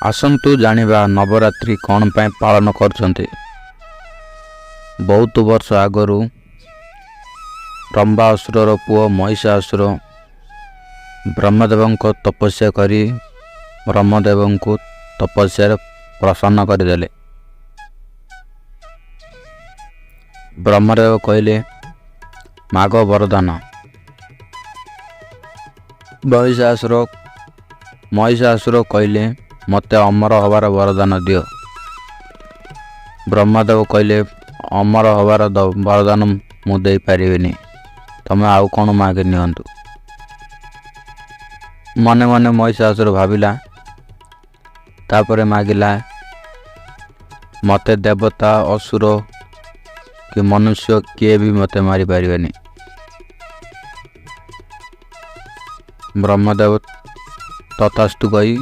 ଆସନ୍ତୁ ଜାଣିବା ନବରାତ୍ରି କ'ଣ ପାଇଁ ପାଳନ କରୁଛନ୍ତି। ବହୁତ ବର୍ଷ ଆଗରୁ ରମ୍ଭାଅସୁରର ପୁଅ ମହିଷାସୁର ବ୍ରହ୍ମଦେବଙ୍କ ତପସ୍ୟା କରି ବ୍ରହ୍ମଦେବଙ୍କୁ ତପସ୍ୟାରେ ପ୍ରସନ୍ନ କରିଦେଲେ। ବ୍ରହ୍ମଦେବ କହିଲେ, ମାଗ ବରଦାନ। ମହିଷାସୁର କହିଲେ, ମୋତେ ଅମର ହେବାର ବରଦାନ ଦିଅ। ବ୍ରହ୍ମଦେବ କହିଲେ, ଅମର ହେବାର ବରଦାନ ମୁଁ ଦେଇପାରିବିନି, ତମେ ଆଉ କ'ଣ ମାଗି ନିଅନ୍ତୁ। ମନେ ମନେ ମହିଷାସୁର ଭାବିଲା, ତାପରେ ମାଗିଲା, ମୋତେ ଦେବତା, ଅସୁର କି ମନୁଷ୍ୟ କିଏ ବି ମୋତେ ମାରିପାରିବେନି। ବ୍ରହ୍ମଦେବ ତଥାସ୍ତୁ କହି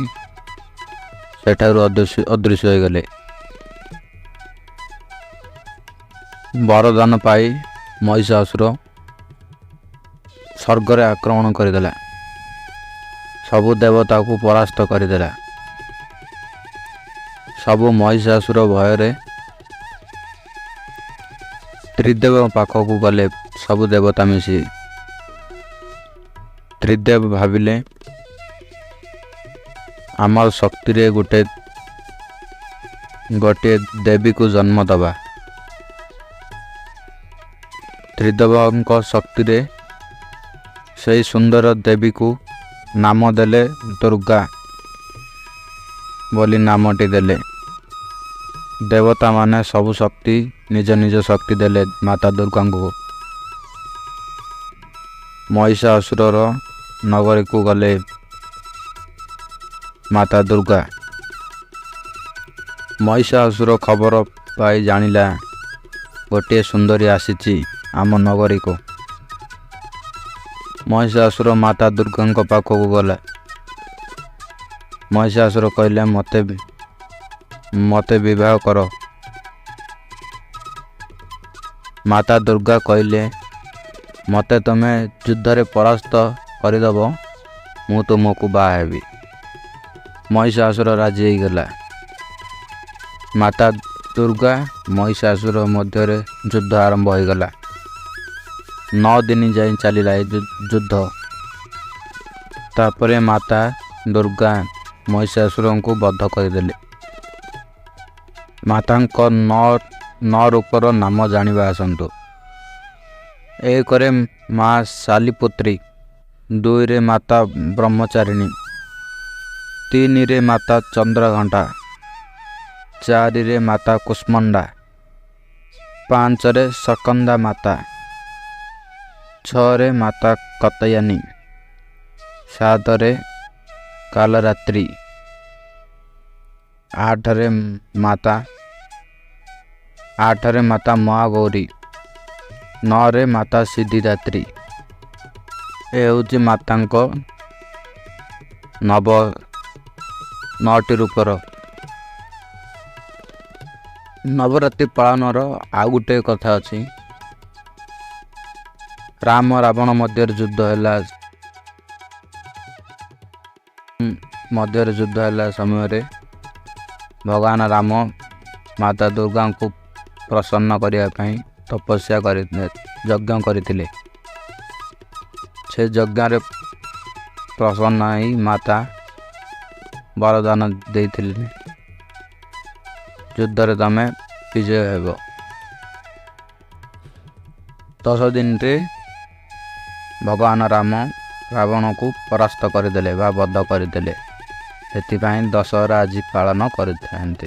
ସେଠାରୁ ଅଦୃଶ୍ୟ ହୋଇଗଲେ। ବରଦାନ ପାଇ ମହିଷାସୁର ସ୍ୱର୍ଗରେ ଆକ୍ରମଣ କରିଦେଲା, ସବୁ ଦେବତାକୁ ପରାସ୍ତ କରିଦେଲା। ସବୁ ମହିଷାସୁର ଭୟରେ ତ୍ରିଦେବ ପାଖକୁ ଗଲେ। ସବୁ ଦେବତା ମିଶି ତ୍ରିଦେବ ଭାବିଲେ, ଆମର ଶକ୍ତିରେ ଗୋଟିଏ ଦେବୀକୁ ଜନ୍ମ ଦେବା। ତ୍ରିଦେବଙ୍କ ଶକ୍ତିରେ ସେଇ ସୁନ୍ଦର ଦେବୀକୁ ନାମ ଦେଲେ ଦୁର୍ଗା ବୋଲି ନାମଟି ଦେଲେ। ଦେବତାମାନେ ସବୁ ଶକ୍ତି ନିଜ ନିଜ ଶକ୍ତି ଦେଲେ ମାତା ଦୁର୍ଗାଙ୍କୁ। ମହିଷାସୁରର ନଗରୀକୁ ଗଲେ ମାତା ଦୁର୍ଗା। ମହିଷାସୁର ଖବର ପାଇ ଜାଣିଲା ଗୋଟିଏ ସୁନ୍ଦରୀ ଆସିଛି ଆମ ନଗରୀକୁ। ମହିଷାସୁର ମାତା ଦୁର୍ଗାଙ୍କ ପାଖକୁ ଗଲା। ମହିଷାସୁର କହିଲେ, ମୋତେ ବିବାହ କର। ମାତା ଦୁର୍ଗା କହିଲେ, ମୋତେ ତୁମେ ଯୁଦ୍ଧରେ ପରାସ୍ତ କରିଦେବ, ମୁଁ ତୁମକୁ ବାହା ହେବି। ମହିଷାସୁର ରାଜି ହେଇଗଲା। ମାତା ଦୁର୍ଗା ମହିଷାସୁର ମଧ୍ୟରେ ଯୁଦ୍ଧ ଆରମ୍ଭ ହୋଇଗଲା। 9 ଦିନ ଯାଇ ଚାଲିଲା ଏ ଯୁଦ୍ଧ। ତାପରେ ମାତା ଦୁର୍ଗା ମହିଷାସୁରଙ୍କୁ ବଧ କରିଦେଲେ। ମାତାଙ୍କ 9 ରୂପର ନାମ ଜାଣିବା ଆସନ୍ତୁ। 1ରେ ମା ଶାଲିପୁତ୍ରୀ, 2ରେ ମାତା ବ୍ରହ୍ମଚାରିଣୀ, 3ରେ ମାତା ଚନ୍ଦ୍ରଘଣ୍ଟା, 4ରେ ମାତା କୁଷ୍ମଣ୍ଡା, 5ରେ ସ୍କନ୍ଦା ମାତା, 6ରେ ମାତା କତୟାନୀ, 7ରେ କାଲରାତ୍ରି, 8ରେ ମାତା ମହାଗୌରୀ, 9ରେ ମାତା ସିଦ୍ଧିଦାତ୍ରୀ। ଏ ହେଉଛି ମାତାଙ୍କ 9ଟି ରୂପର। ନବରାତ୍ରି ପାଳନର ଆଉ ଗୋଟେ କଥା ଅଛି। ରାମ ରାବଣ ମଧ୍ୟରେ ଯୁଦ୍ଧ ହେଲା, ମଧ୍ୟରେ ଯୁଦ୍ଧ ହେଲା ସମୟରେ ଭଗବାନ ରାମ ମାତା ଦୁର୍ଗାଙ୍କୁ ପ୍ରସନ୍ନ କରିବା ପାଇଁ ତପସ୍ୟା କରି ଯଜ୍ଞ କରିଥିଲେ। ସେ ଯଜ୍ଞରେ ପ୍ରସନ୍ନ ହେଇ ମାତା ବରଦାନ ଦେଇଥିଲେ, ଯୁଦ୍ଧରେ ତମେ ବିଜୟ ହେବ। 10 ଦିନରେ ଭଗବାନ ରାମ ରାବଣକୁ ପରାସ୍ତ କରିଦେଲେ ବା ବଧ କରିଦେଲେ। ସେଥିପାଇଁ ଦଶହରା ଆଜି ପାଳନ କରିଥାନ୍ତି।